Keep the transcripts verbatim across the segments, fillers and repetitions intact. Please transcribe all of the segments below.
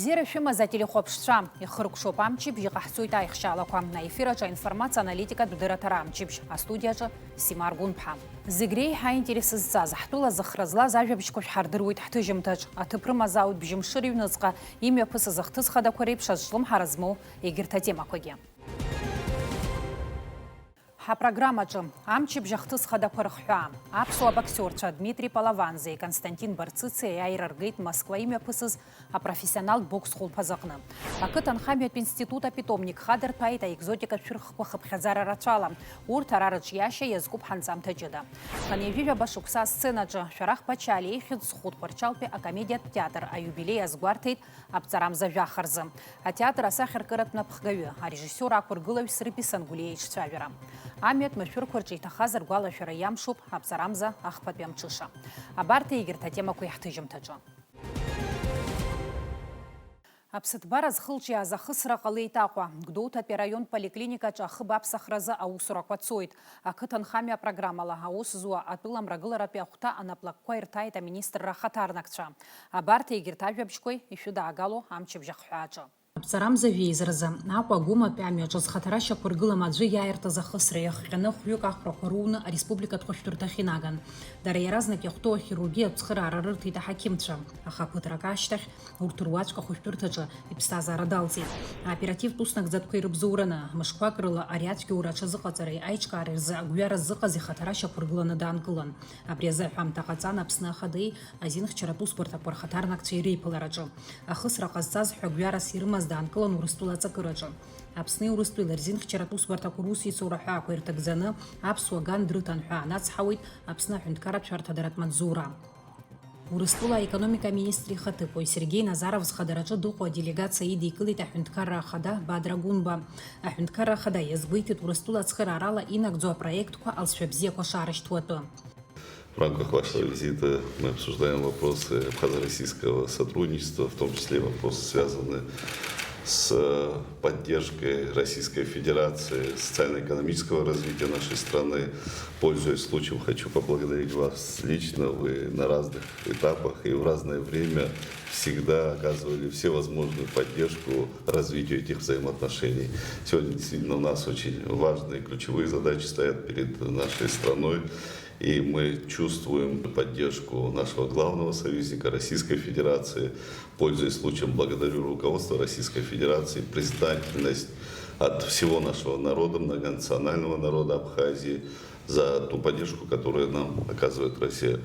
Бзиара шәымаз, ателехәаԥшцәа, ихыркәшоуп амчыбжь, иҟаҳҵоит аихшьаалақәа. Аефир аҿы аинформациа аналитикатә дырраҭара амчыбжь. Астудиаҿы Сима Аргәынԥҳа. Зегь реиҳа аинтерес зҵаз, ҳтәыла зыхра злаз ажәабжьқәа шәҳардыруеит ҳҭыжьымҭаҿ. Аҭыԥ рымазаауеит бжьымшыр ҩныҵҟа имҩаԥысыз ахҭыс хадақәа реиԥш азҿлымҳара змоу егьырҭ атемақәагьы. Ҳапрограммаҿы амчыбжь ахҭыс хадақәа рыхҳәаа, аԥсуа боксиорцәа Дмитри Палаванзеи Константин Барцыци аиааира ргеит Москва имҩаԥысыз апрофессионалтә бокс хәылԥазы аҟны. Ақыҭанхамҩатә институт апитомник хадырҭәааит аекзотикатә шәырхқәа хыԥхьаӡара рацәала. Урҭ ара рыҿиашьа иазкуп ҳанҵамҭа ҷыда. Хынҩажәижәаба шықәса асценаҿы Шәарах Ԥачалиа ихьӡ Зхәыҭ Тҟәарчалтәи акомедиатә театр аиубилеи азгәарҭеит Аԥҵарамза жәаха рзы. Атеатр асахьаркыратә напхгаҩы, арежиссиор ақәыргылаҩ Срыпи Сангәлиа иҿцәажәара. Амҩатә машәырқәа рҿы иҭахаз ргәалашәара иамшуп Аԥҵарамза ахԥатәи амҽыша. Абарҭ егьырҭ атемақәа иаҳҭыжьымҭаҿы. Аԥсыҭбара зхылҿиааз ахысра ҟалеит Аҟәа. Гәдоуҭатәи араионтә поликлиникаҿы ахыб аԥсахразы аусурақәа цоит. Ақыҭанхамҩа апрограммала аус зуа атәыла мрагыларатәи ахәҭа анаплакқәа ирҭааит аминистрра ахаҭарнакцәа. Абарҭ егьырҭ ажәабжьқәеи ишәыдаагало амчыбжь ахҳәааҿы. Аԥҵарамза жәеизаразы, Аҟәа Гәыматәи амҩаҿы зхаҭара шьақәыргылам аӡәы иааиртыз ахысра иахҟьаны хәҩык ахәрақәа руны ареспубликатә хәышәтәырҭахь инаган. Дара иаразнак иахәҭоу ахирургиатә цхыраара рырҭеит аҳақьымцәа, аха ԥыҭрак ашьҭахь урҭ руаӡәк ахәышәтәырҭаҿы иԥсҭазаара далҵит. Аоперативтә уснагӡатәқәа ирыбзоураны, мышқәак рыла ари ацәгьоура аҽазыҟаҵареи аиҿкаареи рзы агәҩара ззыҟаз ихаҭара шьақәыргыланы даанкылан. Абри азы аҳәамҭа ҟаҵан Аԥсны Ахадеи азинхьчаратә усбарҭақәа рхаҭарнакцәеи реиԥылараҿы. Ахысра ҟазҵаз ҳәа гәҩарас ирымаз даанкылан Урыстәыла аҵакыраҿы. Аԥсни Урыстәылеи рзинхьчаратә усбарҭақәа русеицура ҳәаақәа ирҭагӡаны аԥсуа ган дрыҭан ҳәа анацҳауеит Аԥсны аҳәынҭқарратә шәарҭадаратә маҵзура. Урыстәыла аекономика аминистр ихаҭыԥуаҩ Сергеи Назаров зхадараҿы дыҟоу аделегациа идикылеит аҳәынҭқарра ахада Бадра Гәынба. Аҳәынҭқарра ахада иазгәеиҭеит Урыстәыла ацхыраарала инагӡоу апроектқәа алҵшәа бзиақәа шаарышьҭуа атәы. В рамках вашего визита мы обсуждаем вопросы абхазо-российского сотрудничества, в том числе и вопросы, связанные с, э, поддержкой Российской Федерации социально-экономического развития нашей страны. Пользуясь случаем, хочу поблагодарить вас лично. Вы на разных этапах и в разное время всегда оказывали всевозможную поддержку развитию этих взаимоотношений. Сегодня действительно у нас очень важные ключевые задачи стоят перед нашей страной. И мы чувствуем поддержку нашего главного союзника Российской Федерации. Пользуясь случаем, благодарю руководство Российской Федерации, признательность от всего нашего народа, многонационального народа Абхазии за ту поддержку, которую нам оказывает Россия.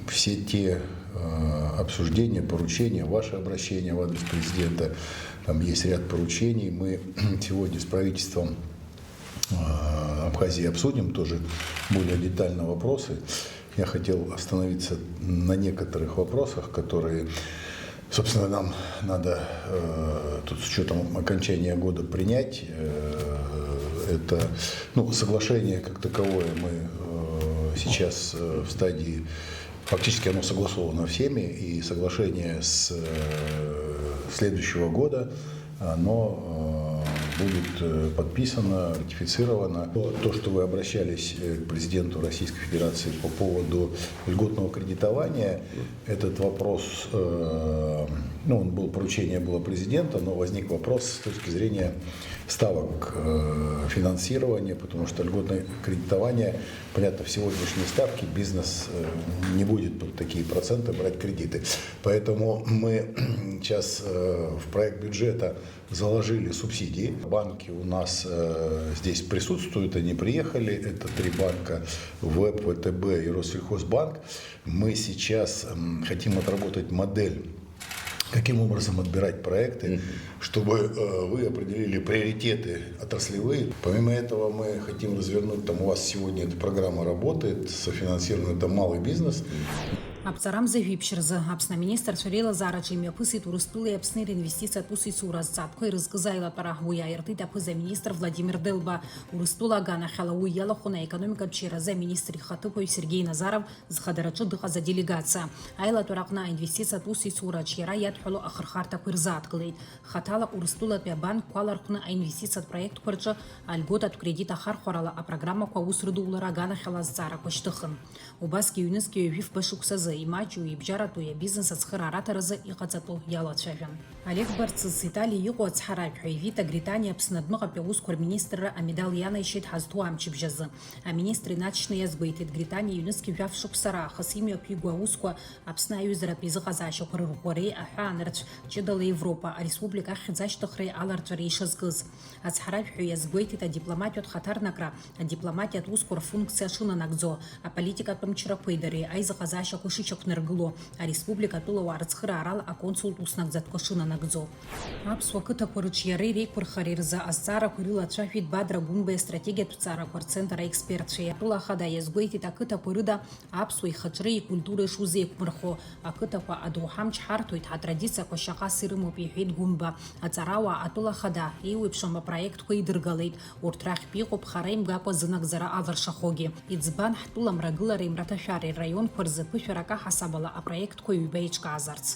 Все те, э, обсуждения, поручения, ваше обращение в адрес президента, там есть ряд поручений. Мы сегодня с правительством, э, Абхазии обсудим тоже более детально вопросы. Я хотел остановиться на некоторых вопросах, которые, собственно, нам надо, э, тут с учётом окончания года принять. Э, это, ну, соглашение как таковое мы, э, сейчас, э, в стадии, фактически оно согласовано всеми, и соглашение с, э, следующего года, оно, э, будет, э, подписано, ратифицировано. То, то, что вы обращались, э, к президенту Российской Федерации по поводу льготного кредитования, этот вопрос, э, ну, он был, поручение было президента, но возник вопрос с точки зрения ставок, э, финансирования, потому что льготное кредитование, понятно, в сегодняшней ставке бизнес, э, не будет под такие проценты брать кредиты. Поэтому мы сейчас, э, в проект бюджета заложили субсидии. Банки у нас, э, здесь присутствуют, они приехали. Это три банка: ВЭБ, ВТБ и Россельхозбанк. Мы сейчас, м, хотим отработать модель, каким образом отбирать проекты, чтобы, э, вы определили приоритеты отраслевые. Помимо этого мы хотим развернуть, там у вас сегодня эта программа работает, софинансирование, это малый бизнес. Аԥҵарамза жәиԥшь рзы Аԥсны аминистрцәа реилазаараҿы имҩаԥысит Урыстәылеи Аԥсни ринвестициатә усеицура азҵаатәқәа ирызкыз аилатәара. Уи ааиртит аԥыза-министр Владимир Делба. Урыстәыла аганахьала уи иалахәын аекономикатә ҽеиразы аминистр ихаҭыԥуаҩ Сергеи Назаров зхадараҿы дыҟаз аделегациа. Аилатәара аҟны аинвестициатә усеицура аҿиара иадҳәало ахырхарҭақәа ирзааҭгылеит. Хаҭала Урыстәылатәи абанкқәа алархәны аинвестициатә проектқәа рҿы альготатә кредит ахархәарала апрограммақәа аус рыдулара аганахьала азҵаарақәа шьҭыхын. Убасгьы ҩнызқьи ҩажәи фба шықәсазы имаҷу, ибжьаратәу иабизнес ацхыраара аҭаразы иҟаҵатәу иалацәажәан. Олег Барцыц Итали иҟоу ацҳаражәҳәаҩ Вита Гритани Аԥсны адәныҟатәи аусқәа рминистрра амедал ианаишьеит ҳазҭоу амчыбжь азы. Аминистр инаҵшьны иазгәеиҭеит, Гритани ҩнызқь жәаф шықәса раахыс имҩаԥиго аусқәа Аԥсны аҩызаратә еизыҟазаашьақәа рырӷәӷәареи аҳәаанырцә ҷыдала Европа, ареспублика ахьӡ ашьҭыхреи аларҵәареи ишазкыз. Ацҳаражәҳәаҩ иазгәеиҭеит адипломатиатә хаҭарнакра, адипломатиатә усқәа рфункциа шынанагӡо, аполитикатә мчрақәеи дареи аизыҟазаашьақәа шычақәнаргыло, ареспублика атәылауаа рыцхыраарала аконсултә уснагӡатәқәа шынанагӡо. Аԥсуа қыҭақәа рыҿиареи реиқәырхареи рзы азҵаарақәа ирылацәажәеит Бадра Гәымба истратегиатә ҭҵаарақәа рцентр аекспертцәеи. Атәыла ахада иазгәеиҭеит ақыҭақәа рыда аԥсуа ихаҿреи икультуреи шузеиқәмырхо. Ақыҭақәа адоуҳа амч ҳарҭоит, ҳатрадициақәа шьаҟас ирымоуп, иҳәеит Гәымба. Аҵарауаа атәыла ахада еиуеиԥшым апроектқәа идыргалеит. Урҭ рахьтә иҟоуп хара имгакәа зынагӡара алыршахогьы. Иӡбан ҳтәыла мрагылареи мраҭашәареи рраионқәа рзы ԥышәарак аҳасабала апроектқәа ҩба еиҿкаазарц.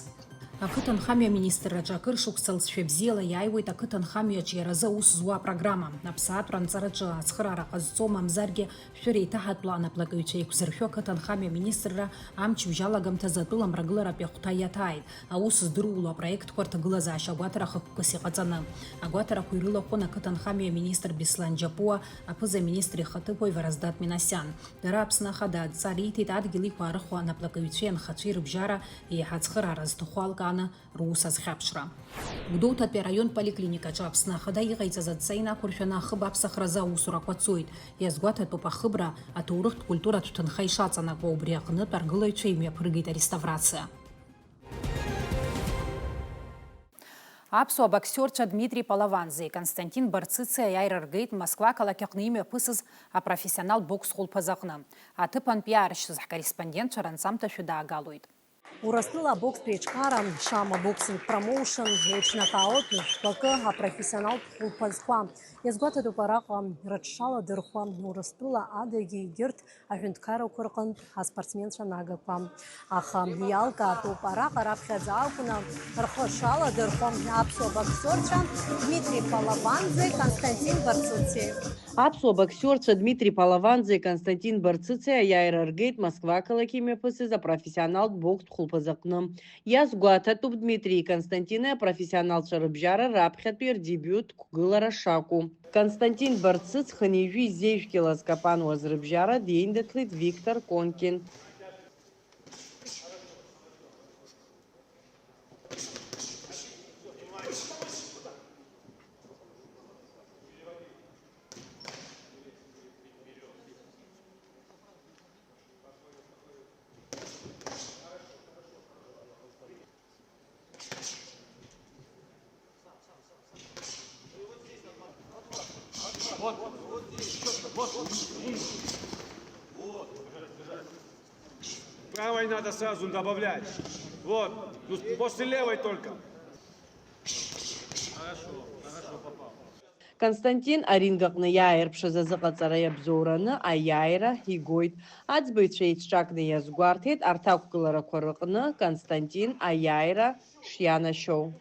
Ақыҭанхамҩа аминистрраҿы акыр шықәса алҵшәа бзиала иааиуеит ақыҭанхамҩа аҿиаразы аус зуа апрограмма. Аԥсаатәра анҵараҿы ацхыраара ҟазҵо, мамзаргьы шәыреиҭаҳатәла анаплакыҩцәа еиқәзыршәо ақыҭанхамҩа аминистрра амчыбжь алагамҭазы атәыла мрагыларатәи ахәҭа иаҭааит. Аус здыруло апроектқәа рҭагылазаашьа агәаҭара хықәкыс иҟаҵаны. Агәаҭарақәа ирылахәын ақыҭанхамҩа аминистр Беслан Џьапуа, аԥыза-министр ихаҭыԥуаҩ Вараздат Минасиан. Дара Аԥсны Ахада адҵа риҭеит адгьыл иқәаарыхуа анаплакыҩцәеи анхацәеи рыбжьара еиҳа ацхыраара зҭаху алкааны рус азхьаԥшра. Гәдоуҭатәи араион поликлиникаҿы Аԥсны Ахада иҟаиҵаз адҵа инақәыршәаны ахыб аԥсахразы аусурақәа цоит. Иазгәаҭатәуп ахыбра аҭоурыхтә культуратә ҭынха ишаҵанакуа, убри аҟнытә аргылаҩцәа имҩаԥыргеит ареставрациа. Аԥсуа боксиорцәа Дмитри Палаванӡеи Константин Барцыци аиааира ргеит Москва ақалақь аҟны имҩаԥысыз апрофессионалтә бокс хәылԥаз аҟны. Аҭыԥантә иааршьыз ҳкорреспондентцәа ранҵамҭа шәыдаагалоит. Урыстәыла абокстә еиҿкаара Шама Boxing Promotion еиҿнакаауеит жәпакы апрофессионалтә хәылԥазқәа. Иазгәаҭатәуп араҟа рыҽшаладырхәуа Урыстәыла адагьы егьырҭ аҳәынҭқаррақәа рҟынтә аспортсменцәа нагақәа. Аха иалкаатәуп араҟа раԥхьаӡа акәны рхы шаладырхәо аԥсуа боксиорцәа Дмитри Палаванӡеи Константин Барцыци. Аԥсуа боксиорцәа Дмитри Палаванӡеи Константин Барцыци аиааира ргеит Москва ақалақь имҩаԥысыз апрофессионалтә бокстә хәылԥаз аҟны. Иазгәаҭатәуп Дмитрии Константини апрофессионалцәа рыбжьара раԥхьатәи рдебиут қәгылара шакәу. Константин Барцыц хынҩажәи зеижә кьыла зкапануаз рыбжьара деиндаҭлеит Виктор Конкин. Правой надо сразу добавлять. Вот. Ну, после левой только. Хорошо, хорошо попал. Константин аринг аҟны иааирԥшыз азыҟаҵара иабзоураны аиааира игоит. Аӡбаҩцәа еицҿакны иазгәарҭеит, арҭ ақәгыларақәа рыҟны Константин аиааира шианашьоу.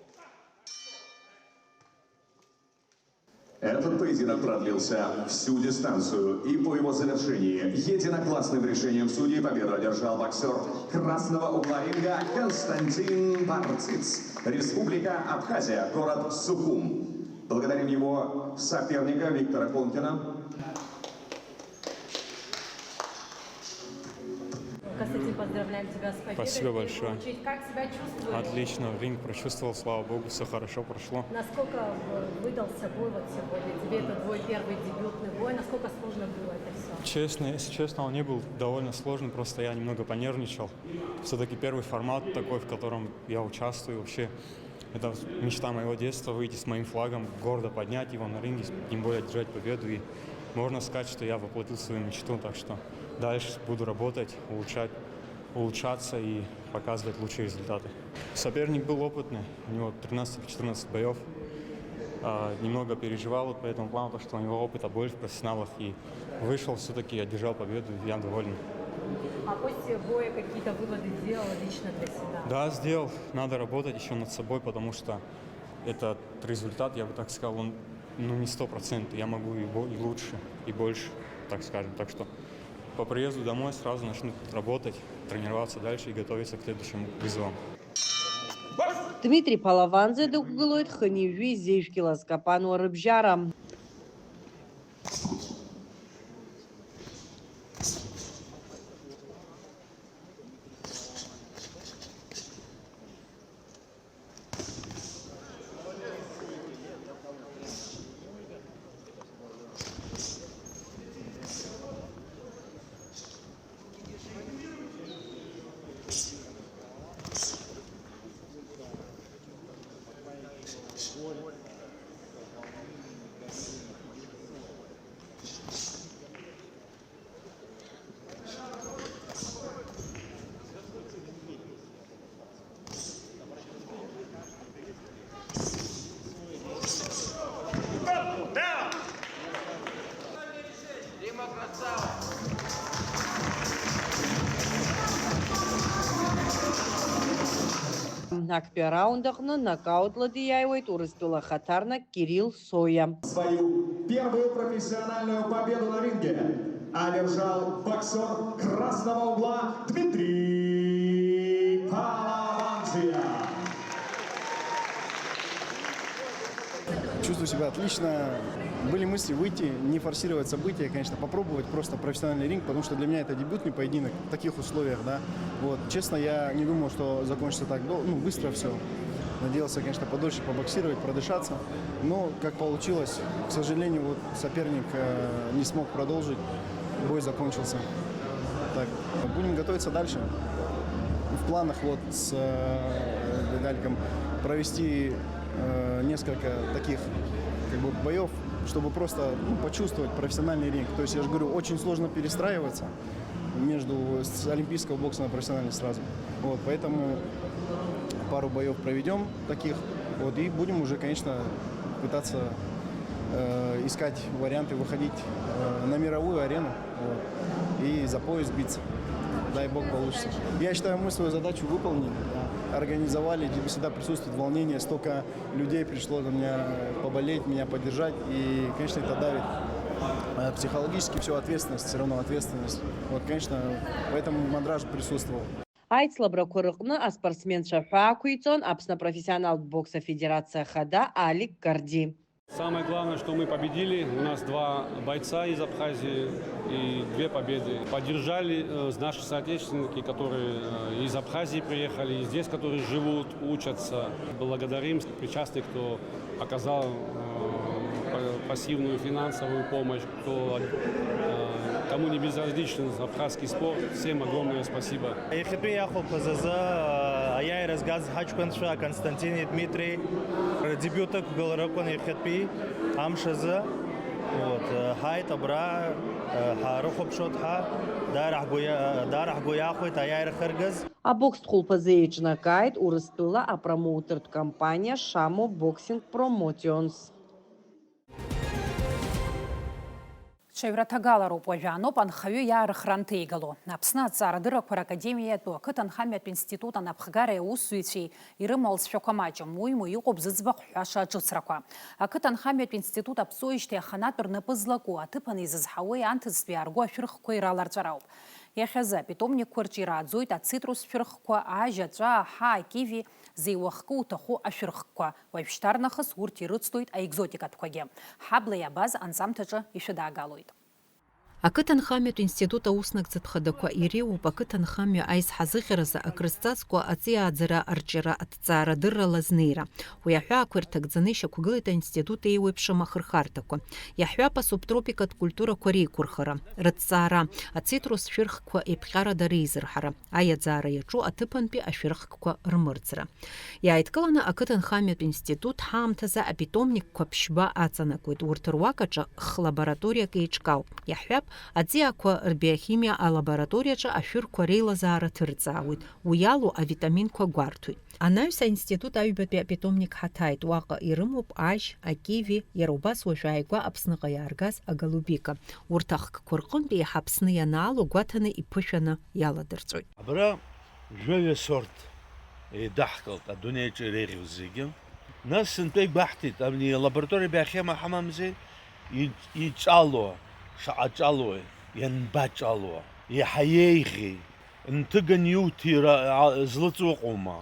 Этот поединок продлился всю дистанцию, и по его завершении единогласным решением судей победу одержал боксер красного угла ринга Константин Барциц, Республика Абхазия, город Сухум. Благодарим его соперника Виктора Конкина. Константин, поздравляем тебя с победой. Спасибо большое. В первую очередь, как себя чувствуешь? Отлично, ринг прочувствовал, слава богу, всё хорошо прошло. Насколько в-, выдался бой вот сегодня? Тебе это твой первый дебютный бой, насколько сложно было это всё? Честно, если честно, он не был довольно сложный, просто я немного понервничал. Всё-таки первый формат такой, в котором я участвую вообще. Это мечта моего детства, выйти с моим флагом, гордо поднять его на ринге, тем более одержать победу. И можно сказать, что я воплотил свою мечту, так что дальше буду работать, улучшать, улучшаться и показывать лучшие результаты. Соперник был опытный, у него тринадцать или четырнадцать боёв. А, немного переживал вот по этому плану, то, что у него опыта больше в профессионалах, и вышел, всё-таки одержал победу, я доволен. А после боя какие-то выводы сделал лично для себя? Да, сделал. Надо работать ещё над собой, потому что этот результат, я бы так сказал, он, ну, не сто процентов. Я могу и бо-, и лучше, и больше, так скажем. Так что По приезду домой сразу начнут работать, тренироваться дальше и готовиться к следующим вызовам. Дмитри Палаванӡе дықәгылоит хынҩажәи зеижә кьыл азкапануа рыбжьара. Актәи араунд аҟны нокаутла диааиуеит Урыстәыла ахаҭарнак Кирилл Соя. Свою первую профессиональную победу на ринге одержал боксёр красного угла Дмитрий Палаванджия. Чувствую себя отлично. Были мысли выйти, не форсировать события, конечно, попробовать просто профессиональный ринг, потому что для меня это дебютный поединок в таких условиях, да. Вот. Честно, я не думал, что закончится так дол-, ну, быстро всё. Надеялся, конечно, подольше побоксировать, продышаться. Но, как получилось, к сожалению, вот соперник, э, не смог продолжить. Бой закончился. Так, будем готовиться дальше. В планах вот с, э, Виталиком провести, э, несколько таких, как бы, боёв, чтобы просто, ну, почувствовать профессиональный ринг. То есть, я же говорю, очень сложно перестраиваться между с олимпийского бокса на профессиональный сразу. Вот, поэтому пару боёв проведём таких, вот, и будем уже, конечно, пытаться, э, искать варианты выходить, э, на мировую арену, вот, и за пояс биться. Дай бог, получится. Я считаю, мы свою задачу выполнили, да. Организовали, где всегда присутствует волнение, столько людей пришло на меня, э, поболеть, меня поддержать, и, конечно, это давит, э, психологически, всю ответственность, всё равно ответственность. Вот, конечно, поэтому мандраж присутствовал. Аицлабрақәа рыҟны аспортсменцәа аҳәаа ақәиҵон Аԥсны апрофессионалтә бокс афедерациа ахада Алик Карди. Самое главное, что мы победили. У нас два бойца из Абхазии и две победы. Поддержали, э, наши соотечественники, которые, э, из Абхазии приехали, и здесь, которые живут, учатся. Благодарим причастных, кто оказал, э, па-, пассивную финансовую помощь, кто, э, кому не безразличен абхазский спорт. Всем огромное спасибо. Иахьатәи иахәақәаз азы, э, аиааира згаз ҳаҷкәынцәа Константини Дмитри рдебиут ықәгылара акәын иахьатәи амш азы. Вот, э, ҳааит абра, э, ҳаарыхәаԥшуеит ҳәа, даара ҳгәы иа-, даара ҳгәы иахәеит аиааира хыргаз. Абокстә хәылԥазы еиҿнакааит Урыстәыла апромоутертә компаниа Шамо Боксинг Промотионс. Ҽаҩраҭагалароуп уажәааноуп анхаҩы иаарыхра анҭеигало. Аԥсны аҭҵаарадыррақәа ракадемиатәу ақыҭанхамҩатә институт анапхгареи аусзуҩцәеи ирымоу алҵшәақәа маҷым, уимоу иҟоуп зыӡбахә ҳәаша аҿыцрақәа. Ақыҭанхамҩатә институт аԥҵоижьҭеи аханатә рнапы злаку, аҭыԥан изызҳауеи анҭыҵтәи иаарго ашәырхқәеи раларҵәара ауп. Иахьазы апитомникқәа рҿы ирааӡоит ацитрус шәырхқәа, ажь, аҵәа, аҳа, акиви, зеиуахкы уҭаху ашәырхқәа. Уажәшьҭарнахыс урҭ ирыцлоит аекзотикатәқәагьы. Ҳабла иабаз анҵамҭаҿы ишәыдаагалоит. Ақыҭанхамҩатә институт ауснагӡатә хадақәа иреиуоуп ақыҭанхамҩа аизҳазыӷьаразы акрызҵазкуа аҵиааӡара арҿиара аҭҵаарадыррала азнеира. Уи аҳәаақәа ирҭагӡаны ишьақәгылеит аинститут еиуеиԥшым ахырхарҭақәа. Иаҳҳәап, асубтропикатә культурақәа реиқәырхара, рыҭҵаара, ацитрус шәырхқәа еиԥҟьарада реизырҳара, аиаӡаара иаҿу аҭыԥантәи ашәырхқәа рмырӡра. Иааидкыланы ақыҭанхамҩатә институт ҳаамҭазы апитомникқәа ԥшьба аҵанакуеит, урҭ руак аҿы х-лабораториак еиҿкаауп. Иаҳҳәап, аҵиаақәа рбиохимиа алабораториаҿы ашәырқәа реилазаара ҭырҵаауеит, уи алоу авитаминқәа гәарҭоит. Анаҩс аинститут аҩбатәи апитомник ҳаҭааит, уаҟа ирымоуп ажь, акиви, иара убас уажә ааигәа Аԥсныҟа иааргаз аголубика. Урҭ ахкқәа рҟынтә еиҳа Аԥсны ианаало гәаҭаны иԥышәаны иаладырҵоит. Абра жәаҩа сорт еидаҳкылт адунеиаҿы иреиӷьу зегьы. Нас сынтәа игәаҳҭеит, абни алабораториа биохема ҳамамзи, и-, иҿало, шаҟа ҿалои. Ианбаҿало, иаҳа еиӷьи, нҭыган иуҭира, а, злыҵуа ыҟоума?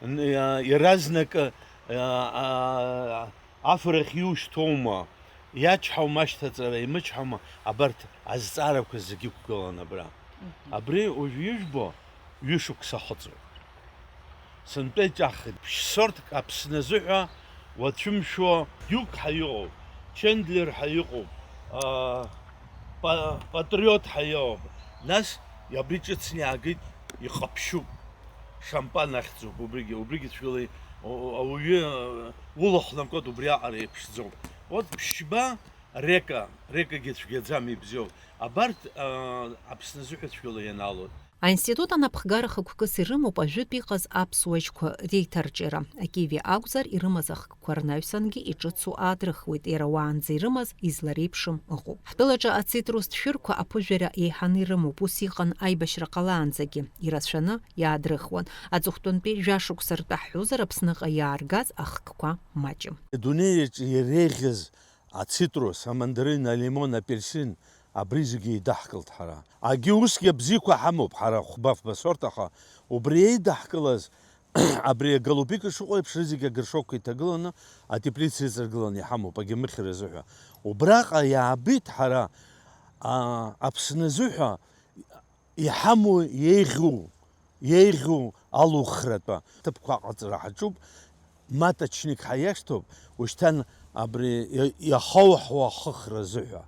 Н-, а, иаразнакы, а, а, афырахь иушьҭоума? Иачҳаума ашьҭаҵара, имычҳаума? Абарҭ азҵаарақәа зегьы ықәгылан абра. Мгм. Абри уажә ижәбо ҩышықәса ахыҵуеит. Сынтәа иҿахеит. Ԥшь-сорҭк Аԥсны азыҳәа уацәымшәо Диук ҳәа иҟоуп, Чендлер ҳәа иҟоуп, а, па-, Патриот ҳәа иҟоуп. Нас абри ҿыцны иаагеит, иҟаԥшьуп. Шампан ахьӡуп убригьы, убригьы цәгьала и-, о-, о-, ауаҩы, э, улахәнакуеит убриаҟара иԥшӡоуп. Вот ԥшьба Река, Рекагьы цәгьаӡам, ибзиоуп. Абарҭ, э, Аԥсны азыҳәа цәгьала ианалоит. Аинститут анапхгара хықәкыс ирымоуп ажәытә иҟаз аԥсуа жьқәа реиҭарҿиара. Акиви акәзар, ирымаз ахкқәа рнаҩсангьы иҿыцу аадрыхуеит, иара уаанӡа ирымаз излареиԥшым ыҟоуп. Ҳтәылаҿы ацитрустә шәырқәа аԥыжәара еиҳаны ирымоуп, ус иҟан аибашьра ҟалаанӡагьы, ирацәаны иаадрыхуан. Аҵыхәтәантәи жәашықәса ртәы ҳҳәозар, Аԥсныҟа иааргаз ахкқәа маҷым. Адунеиаҿ иреиӷьыз ацитрус, амандарин, алимон, апельсин, абри зегьы еидаҳкылт ҳара. Агьи усгьы абзиақәа ҳамоуп ҳара хәба-фба сорт, аха убри еидаҳкылаз, абри аголубика шыҟоу еиԥш, рызегьы агыршокқәа иҭагыланы атеплица иҵаргыланы иҳамоуп, агьамыхьра азыҳәа. Убраҟа иаабеит ҳара, а, Аԥсны азыҳәа иҳамоу еиӷьу, еиӷьу алухратәы ҭыԥқәа аҟаҵара ҳаҿуп, маточник ҳаиашьҭоуп, ушьҭан абри иа-, иахауҳауа ахыхра азыҳәа.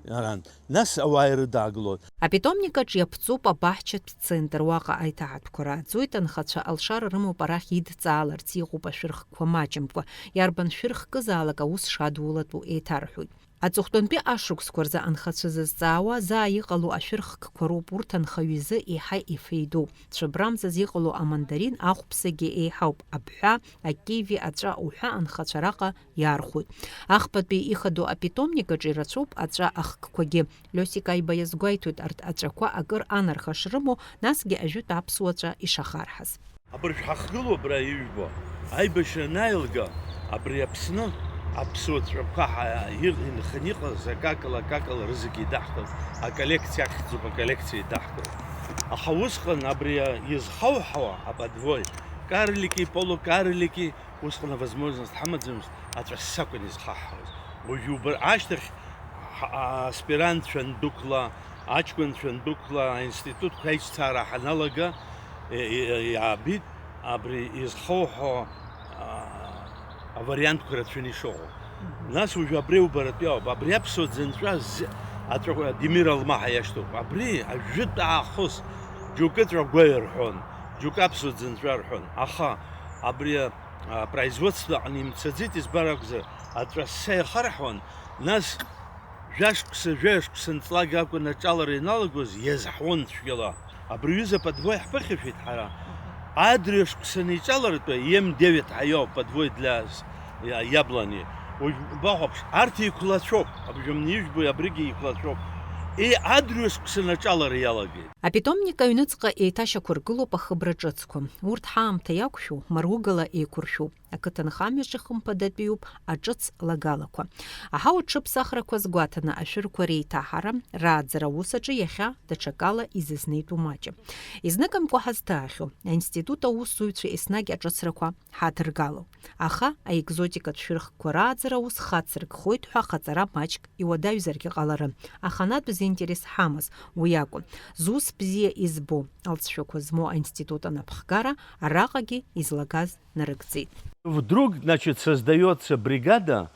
Арантә, нас ауаа ирыдаагылоит. Апитомник аҿы иаԥҵоуп абаҳчатә центр, уаҟа аиҭаҳатәқәа рааӡоит, анхацәа алшара рымоуп арахь идҵааларц, иҟоуп ашәырхқәа маҷымкәа, иарбан шәырхкызаалак аус шадулатәу еиҭарҳәоит. Аҵыхәтәантәи ашықәсқәа рзы анхацәа зызҵаауа заа иҟало ашәырхкқәа роуп, урҭ анхаҩ изы еиҳа ифеидоуп. Цәыбрамзаз иҟало амандарин ахәԥсагьы еиҳауп, абҳәа, акиви, аҵәа уҳәа анхацәа араҟа иаархәоит. Ахԥатәи ихадоу апитомник аҿы ирацәоуп аҵәа ахкқәагьы. Лиосик Аиба иазгәеиҭоит арҭ аҵәақәа акыр анарха шрымоу, насгьы ажәытә аԥсуа ҵәа ишахарҳаз. Абыржә ҳахгылоуп абра ижәбо. Аибашьра анааилга, абри Аԥсны аԥсуа ҵәақәа ҳа-, ир-, инханы иҟаз акакала, акакала рызегьы еидаҳкылт, аколлекциа ахьӡуп, аколлекциа еидаҳкылт. Аха усҟан абри изхауҳауа аподвой, карлики, полукарлики, усҟан авозможность ҳамаӡамызт, аҵәа ссакәын изхаҳҳауаз. Уажәы убар ашьҭахь ҳа-, аспирантцәа андәықәла, аҷкәынцәа андәықәла, аинститутқәа аиҿцаара ҳаналага, е-, е-, иаабеит абри изхоуҳәо, а, авариантқәа рацәаны ишыҟоу. Мгм. Нас уажәы абри убаратәи ауп. Абри аԥсуа ӡынҵәа з-, аҵәа-, Демир Алмаҳа иашьҭоуп. Абри ажәытә аахыс џьоукы ҵәа гәаҩа рҳәон, џьоукы аԥсуа ӡынҵәа рҳәон. Аха абри, а, производство аҟны имцаӡеит, избар акәзар, аҵәа ссаа иахарҳәуан, нас Жәашықәса, жәаҩа шықәса нҵлак акәын аҿалара ианалагоз, иазҳауан цәгьала. Абри аҩыза аподвой ҳԥыхьашәеит ҳара. Адырҩашықәса аниҿалартәа, М девять ҳәа иоуп, подвой для с-, я-, яблони. Уажә бахәаԥш, арҭ еиқәлацәоуп, абжьамни ижәбои абригьы еиқәлацәоуп. Е, адырҩашықәса анаҿалара иалагеит. Апитомник аҩныҵҟа еиҭашьақәыргылоуп ахыбра ҿыцқәа. Урҭ ҳаамҭа иақәшәо, маругала еиқәыршәуп. Ақыҭанхамҩаҿы хымԥадатәиуп аҿыц лагалақәа. Аҳауа ҽыԥсахрақәа азгәаҭаны ашәырқәа реиҭаҳара, рааӡара аус аҿы иахьа даҽакала изызнеитәу маҷым. Изныкымкәа ҳазҭаахьоу, аинститут аусзуҩцәа еснагь аҿыцрақәа ҳадыргало. Аха аекзотикатә шәырхқәа рааӡара аус хацыркхоит ҳәа хаҵара маҷк иуадаҩзаргьы ҟаларын, аханатә зинтерес ҳамаз уи акәын. Зус бзиа избо, алҵшәақәа змоу аинститут анапхгара араҟагьы излагаз нарыгӡеит. Вдруг, значит, создаётся бригада,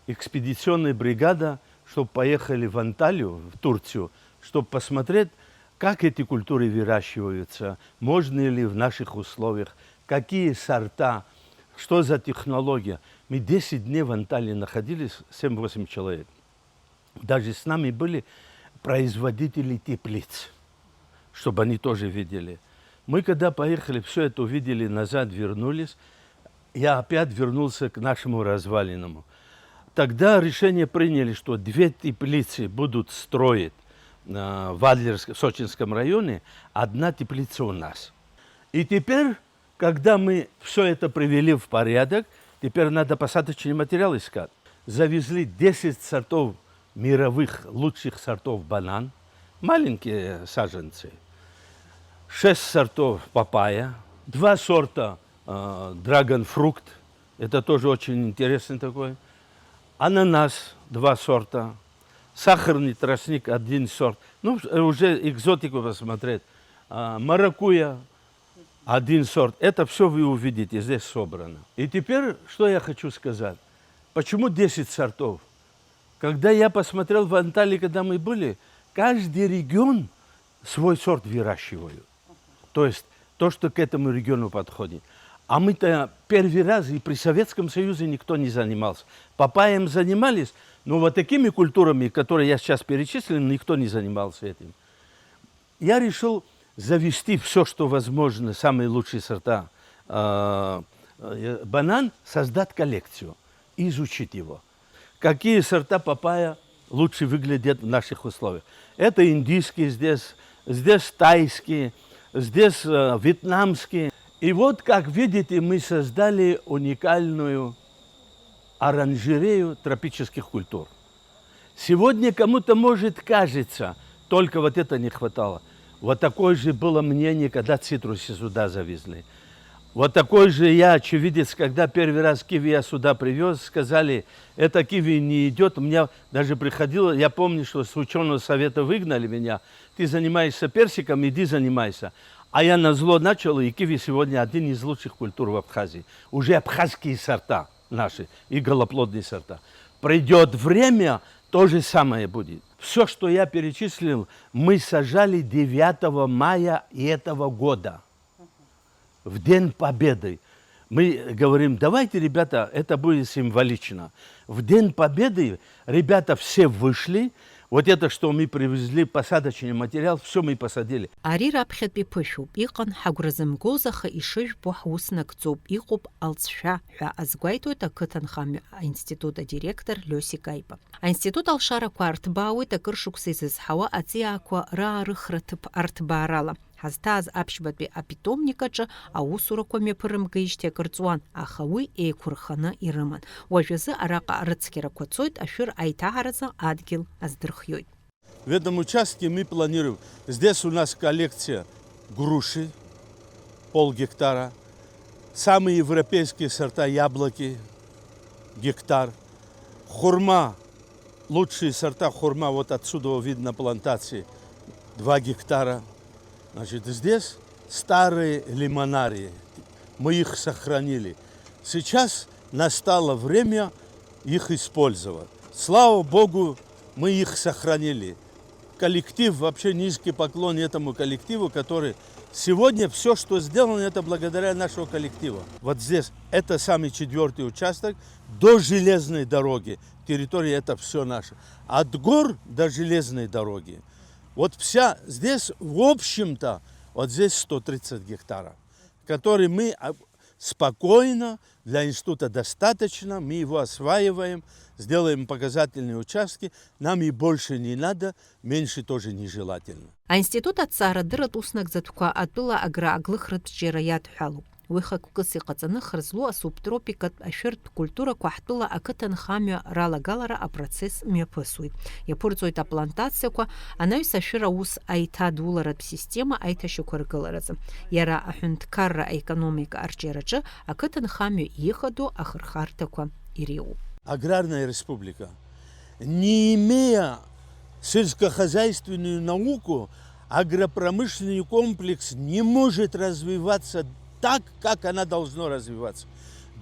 экспедиционная бригада, чтоб поехали в Анталию, в Турцию, чтоб посмотреть, как эти культуры выращиваются, можно ли в наших условиях, какие сорта, что за технология. Мы десять дней в Анталии находились, семь-восемь человек. Даже с нами были производители теплиц, чтобы они тоже видели. Мы когда поехали, всё это увидели, назад вернулись, я опять вернулся к нашему развалинам. Тогда решение приняли, что две теплицы будут строить, э, в Адлерск-, в Сочинском районе, одна теплица у нас. И теперь Когда мы всё это привели в порядок, теперь надо посадочный материал искать. Завезли десять сортов мировых лучших сортов банан, Маленькие саженцы. Шесть сортов папайя, два сорта э, драгонфрукт, это тоже очень интересный такой, ананас, два сорта, сахарный тростник, один сорт, ну, уже экзотику посмотреть, а, маракуйя, один сорт. Это все вы увидите, здесь собрано. И теперь, что я хочу сказать. Почему десять сортов? Когда я посмотрел в Анталии, когда мы были, каждый регион свой сорт выращивают. То есть то, что к этому региону подходит. А мы-то первый раз, и при Советском Союзе никто не занимался. Папайем занимались, но вот такими культурами, которые я сейчас перечислил, никто не занимался этим. Я решил завести все, что возможно, самые лучшие сорта э, э, банан, создать коллекцию, изучить его. Какие сорта папайя лучше выглядят в наших условиях? Это индийские здесь, здесь тайские, здесь э, вьетнамские. И вот, как видите, мы создали уникальную оранжерею тропических культур. Сегодня кому-то, может, кажется, только вот это не хватало. Вот такое же было мнение, когда цитрусы сюда завезли. Вот такой же я очевидец, когда первый раз киви я сюда привез, сказали, это киви не идет. Мне даже приходило, я помню, что с ученого совета выгнали меня, ты занимаешься персиком, иди занимайся. А я назло начал, и киви сегодня один из лучших культур в Абхазии. Уже абхазские сорта наши и голоплодные сорта. Придет время, то же самое будет. Все, что я перечислил, мы сажали девятого мая этого года, в День Победы. Мы говорим, давайте, ребята, это будет символично. В День Победы ребята все вышли, вот это, что мы привезли, посадочный материал, все мы посадили. Ари раԥхьатәи ԥышәоуп, иҟан ҳагәра зымгоз, аха ишыжәбо ҳус нагӡоуп, иҟоуп алҵшәа ҳәа азгәеиҭоит ақыҭанхамҩа аинститут адиректор Лиосик Аиба. Аинститут алшарақәа арҭбаауеит акыр шықәса изызҳауа аҵиаақәа раарыхра ҭыԥ арҭбаарала. Ҳазҭааз аԥшьбатәи апитомник аҿы аусурақәа мҩаԥырымгеижьҭеи акыр ҵуан, аха уи еиқәырханы ирыман. Уажәазы араҟа арыцқьарақәа цоит, ашәыр аиҭаҳаразы адгьыл аздырхиоит. В этом участке мы планируем. Здесь у нас коллекция груши, полгектара. Самые европейские сорта яблоки, гектар. Хурма, лучшие сорта хурма, вот отсюда видно плантации, два гектара. Значит, здесь старые лимонарии, мы их сохранили. Сейчас настало время их использовать. Слава Богу, мы их сохранили. Коллектив, вообще низкий поклон этому коллективу, который сегодня все, что сделано, это благодаря нашего коллектива. Вот здесь, это самый четвертый участок, до железной дороги. Территория это все наше. От гор до железной дороги. Вот вся здесь, в общем-то, вот здесь сто тридцать гектаров, который мы а, спокойно, для института достаточно, мы его осваиваем, сделаем показательные участки, нам и больше не надо, меньше тоже нежелательно. Аинститут аҭҵаарадырратә уснагӡатәқәа атәыла агра аглыхратә ҿиара иадҳәалоуп. Уи хықәкыс иҟаҵаны хыр злоу асубтропикатә ашәыртә культурақәа ҳтәыла ақыҭанхамҩа ралагалара апроцесс мҩаԥысуеит. Иаԥырҵоит аплантациақәа, анаҩс ашәыр аус аиҭадуларатә система аиҭашьақәыргыларазы. Иара аҳәынҭқарра аекономика арҿиараҿы ақыҭанхамҩа ихадоу ахырхарҭақәа иреиуоуп. Аграрная республика, не имея сельскохозяйственную науку, агропромышленный комплекс не может развиваться так, как она должно развиваться.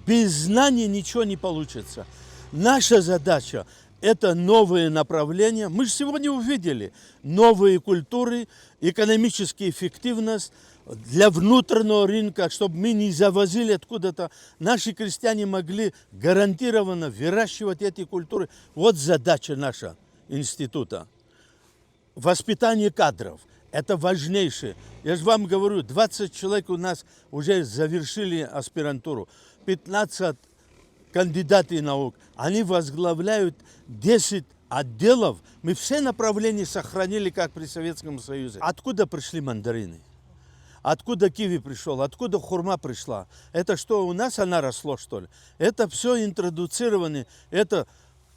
Без знаний ничего не получится. Наша задача — это новые направления. Мы же сегодня увидели новые культуры, экономическая эффективность для внутреннего рынка, чтобы мы не завозили откуда-то. Наши крестьяне могли гарантированно выращивать эти культуры. Вот задача наша института. Воспитание кадров — это важнейшее. Я же вам говорю, двадцать человек у нас уже завершили аспирантуру, пятнадцать кандидаты наук. Они возглавляют десять отделов. Мы все направления сохранили, как при Советском Союзе. Откуда пришли мандарины? Откуда киви пришел? Откуда хурма пришла? Это что, у нас она росло, что ли? Это все интродуцировано. Это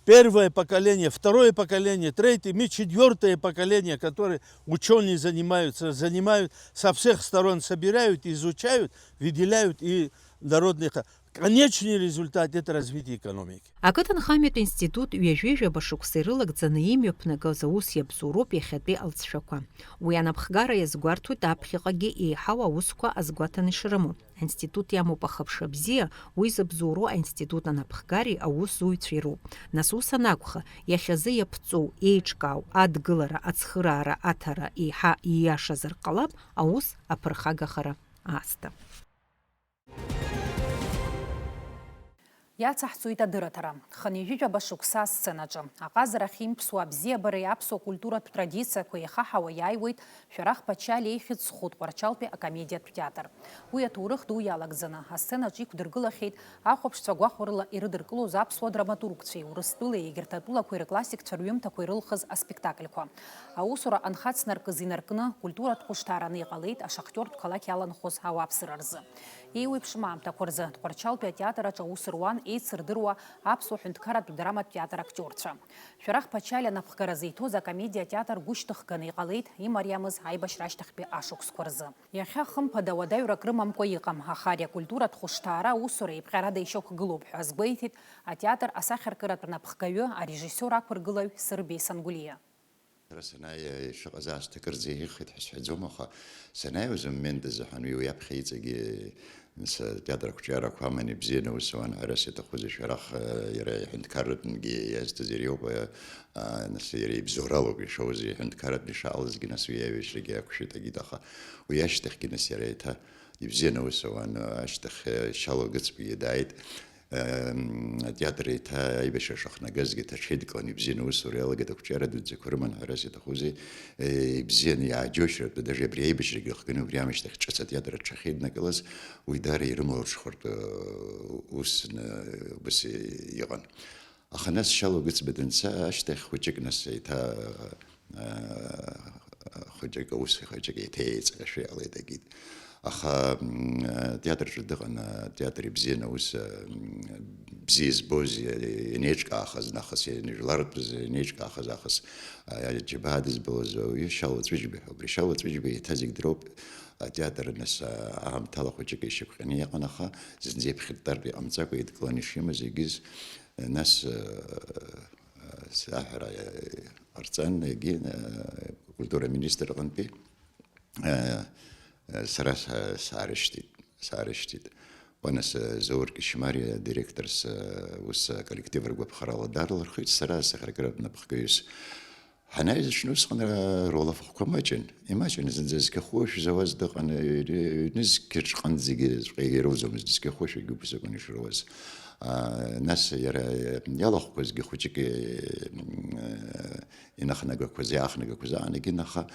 Первое поколение, второе поколение, третье, мы четвёртое поколение, которые учёные занимаются, занимают со всех сторон, собирают, изучают, выделяют и народные ха-, конечный результат — это развитие экономики. Ақыҭанхамҩатә институт ҩажәи жәаба шықәса ирылагӡаны имҩаԥнагоз аус иабзоуроуп иахьатәи алҵшәақәа. Уи анапхгара иазгәарҭоит аԥхьаҟагьы еиҳау аусқәа азгәаҭаны ишрымоу. Аинститут иамоуп ахыԥша бзиа, уи зыбзоуроу аинститут анапхгареи аусзуҩцәеи роуп. Нас ус анакәха, иахьазы иаԥҵоу, еиҿкаау, адгылара, ацхыраара, аҭара еиҳа ииашазар ҟалап аус аԥырхагахара аасҭа. Иацаҳҵоит адырраҭара. Хынҩажәижәаба шықәса асценаҿы. Аҟазара ахьимԥсуа абзиабареи аԥсуа культуратә традициақәа еихаҳауа иааиуеит Шәарах Ԥачалиа ихьӡ зху Тҟәарчалтәи акомедиатә театр. Уи аҭоурых ду иалагӡаны, асценаҿ иқәдыргылахьеит ахәаԥшцәа гәахәарыла ирыдыркылоз аԥсуа драматургцәеи Урыстәылеи егьырҭ атәылақәеи рыклассикцәа рҩымҭақәа ирылхыз аспектакльқәа. Аусура анхацнаркыз инаркны, культуратә хәышҭаараны иҟалеит ашахтиортә қалақь иаланхоз ауааԥсыра рзы. Еиуеиԥшым аамҭақәа рзы Тҟәарчалтәи атеатр аҿы аус руан еицырдыруа аԥсуа ҳәынҭқарратә драматә театр актиорцәа. Шәарах Ԥачалиа анапхгара зиҭоз акомедиа атеатр гәышьҭыхганы иҟалеит имариамыз аибашьра ашьҭахьтәи ашықәсқәа рзы. Иахьа, хымԥада, уадаҩрак рымамкәа иҟам, аха ари акультуратә хәышҭаара аусура еиԥҟьарада ишьақәгылоуп ҳәа азгәеиҭеит атеатр асахьаркыратә напхгаҩы, арежиссиор ақәыргылаҩ Сырбеи Сангәлиа. Сара санааи, ишыҟаз аасҭа кырӡа еиӷьхеит ҳәа сҳәаӡом, аха санааиуаз амомент азыҳәан уи, уи аԥхьа иҵегьы, нас, атеатр ақәҿиарақәа аман ибзианы аус ауан, ҳәарас иаҭахузеи, Шәарах, иара иҳәынҭқарратәынгьы иазҭаз иара иоуп, а, нас, иара ибзоуралоуп ишоуз, иҳәынҭқарратәны ишаалазгьы, нас, уи аибашьрагьы иақәшәеит, агит, аха уи ашьҭахьгьы, нас, иара еиҭа ибзианы аус ауан, ашьҭахь, Шьалуа Гыцбагьы дааит. Ем, атеатр еиҭа аибашьра шахнагазгьы, аҽеидкыланы ибзианы аусура иалагеит, ақәҿиара дуӡӡақәа рыман, ҳәарас иаҭахузеи, е, ибзианы иааџьоушьартә, даже абри аибашьрагьы рыхганы, убри аамышьҭахь ҿыц атеатр аҽахьеиднакылаз, уи даара ирымалырҽхәартә, э, усны, убас иҟан. Аха нас Шьалуа Гыцба данца ашьҭахь хәыҷык нас еиҭа, э, хәыҷык аус, хәыҷык еиҭа еиҵҟьашәа иҟалеит, агит. Аха, м, атеатраҿы дыҟан, атеатр ибзианы аус, м, бзиа избоз, ианеиҿкаахаз нахыс, ианжәлартәыз ианеиҿкаахаз аахыс, а, аџьабаа дызбалоз ауаҩы Шьалуа Ҵәыџьба ҳәа. Убри Шьалуа Ҵәыџьба еиҭа зегь дроуп, атеатр нас, а, аамҭала хәыҷык ишьақәҟьаны иҟан, аха зынӡа иԥхьыттартә иҟамҵакәа идкыланы ишимаз егьыз, нас, а, а, саҳәара, а, ҟарҵан, егьи, а, акультура аминистр аҟынтәи. Э, э, сара са-, саарышьҭит, саарышьҭит. Уа нас, э, Заур Кьышьмариа директорс, э, ус, э, аколлектив ргәаԥхарала дарлырхит, сара асахьаркыратә напхгаҩыс. Ҳанаҩс аҽны усҟан, э, руалафахәқәа маҷын, имаҷын, зынӡа зқьахәышә зауаз дыҟан, э, ҩ-, ҩнызқь рҟынӡагьы ирылӡомызт, зқьахәышәгьы убас акәын ишыруаз. А, нас иара, э, иалахәқәазгьы хәыҷык, э, м, э, инахнагақәаз, иаахнагақәаз аан егьин, аха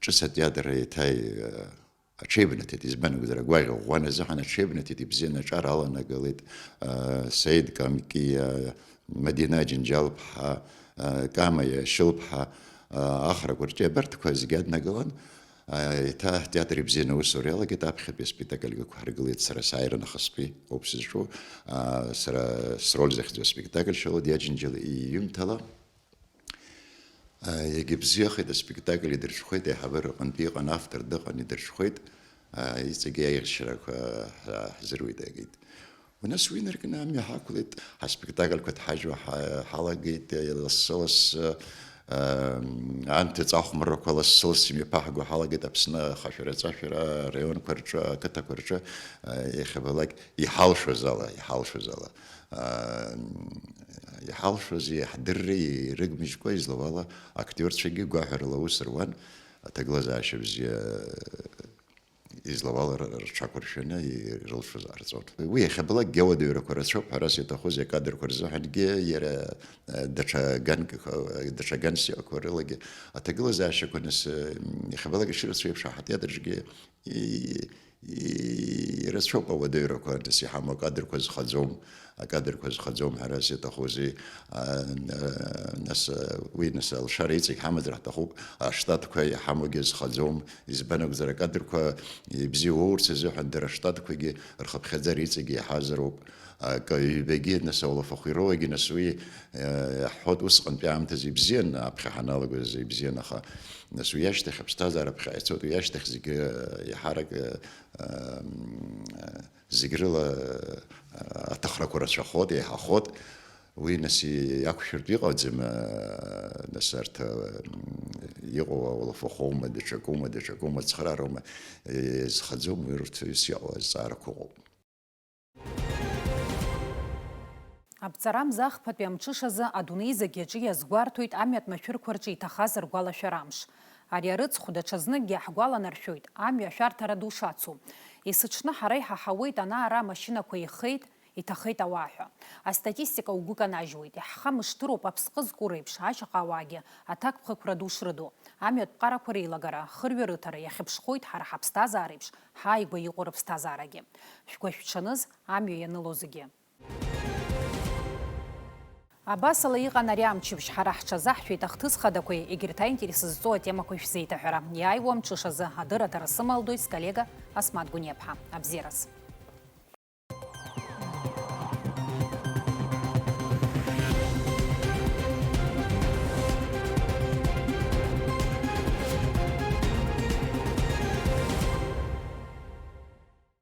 ҿыц атеатр еиҭа, э, аҽеибнаҭеит, избан акәзар, агәаӷь ӷәӷәан азыҳәан аҽеибнаҭеит, ибзианы аҿар аланагалеит, э, Саид Камкиа, Мадина Џьынџьал-ԥҳа, э, Кама Иашьыл-ԥҳа, э, Ахра Кәарҷиа, абарҭқәа зегьы аднагалан, э, еиҭа атеатр ибзианы аусура иалагеит, аԥхьатәи аспектакльқәа ҳаргылеит сара сааира нахыстәи ауп сызҿу, э, сара сроль захьӡу аспектакль Шьалуа Џьынџьал иҩымҭала. Егьыбзиахеит, аспектакль идырҽхәеит, аиҳабыра аҟынтәи иҟан, автор дыҟан, идырҽхәеит, иҵегьы аиӷьшьарақәа ҳзыруит, агеит. Нас уи инаркны амҩа ҳақәлеит, ҳаспектакльқәа ҭҳажьуа ҳа-, ҳалагеит, лассы-лассы, анҭыҵ ахәмаррақәа лассы-лассы имҩаԥаҳго ҳалагеит, Аԥсны ахашәара-ҵашәара араионқәа рҿы, ақыҭақәа рҿы, иахьабалак иҳалшоз ала, иҳалшоз ала. Иҳалшози иаҳдырри ирыгмыжькәа, излауала, актиорцәагьы гәаҳәарыла аус руан, аҭагылазаашьа бзиа, излауала, р-, рҽақәыршәаны ирылшоз ҟарҵон. Уи иахьабалакгьы ауадаҩрақәа рацәоуп, ҳәарас иаҭахузеи, акадрқәа рзыҳәангьы иара, э, даҽа ганк-, даҽа ганс иҟақәа рылагьы аҭагылазаашьақәа, нас, э, иахьабалак ишырацәоу еиԥш, ҳатеатраҿгьы И-, и-, ирацәоуп ауадаҩрақәа, нас, иҳамоу акадрқәа зхаӡом, акадрқәа зхаӡом, ҳәарас иаҭахузеи, а, а, нас, а, уи, нас, алшара иҵегь ҳамазар ҳҭахуп, аштатқәа иҳамоугьы зхаӡом, избан акәзар, акадрқәа ибзиа уоурц азыҳәан, дара аштатқәагьы рхыԥхьаӡара иҵегь иаҳазароуп. Акы, ҩбагьы, нас, аулафахәы ироуагьы, нас, уи, э, иаҳҳәоит, усҟантәи аамҭазы ибзиан, аԥхьа ҳаналагоз ибзиан, аха, нас, уи ашьҭахь, аԥсҭазаара ԥхьаҟа ицоит, уи ашьҭахь зегьы, э, иаҳарак, э, э, зегь рыла, э, аҭахрақәа рацәахоит, еиҳахоит. Уи, нас, иақәшәартә иҟаӡам, э, нас, арҭ, э, иҟоу аулафахәоума, даҽакума, даҽакума, ацхыраароума, э, изхаӡом, уи урҭ ҩыс иҟоу азҵаарақәа ыҟоуп. Аԥҵарамза ахԥатәи амҽышазы адунеи зегь аҿы иазгәарҭоит амҩатә машәырқәа рҿы иҭахаз ргәалашәара амш. Ари арыцхә даҽазныкгьы иаҳгәаланаршәоит амҩа ашәарҭара ду шацу. Есыҽны ҳара иҳаҳауеит ана-ара амашьынақәа ихеит, иҭахеит ауаа ҳәа. Астатистика угәы канажьуеит, иаҳхамышҭыроуп аԥсҟы зку реиԥш, ашьаҟа ауаагьы аҭакԥхықәра ду шрыду. Амҩатә ԥҟарақәа реилагара, ахырҩа рыҭара иахьыԥшхоит ҳара ҳаԥсҭазаара еиԥш, ҳааигәа иҟоу рыԥсҭазаарагьы. Шәгәашәҽаныз амҩа ианыло зегьы. Абасала иҟан ари амчыбжь, ҳара ҳҽазаҳшәеит ахҭыс хадақәеи егьырҭ аинтерес зҵоу атемақәа шәзеиҭаҳәара. Иааиуа амҽышазы адырраҭара сымалдоит сколлега Асмаҭ Гәыниаԥҳа. Абзиараз.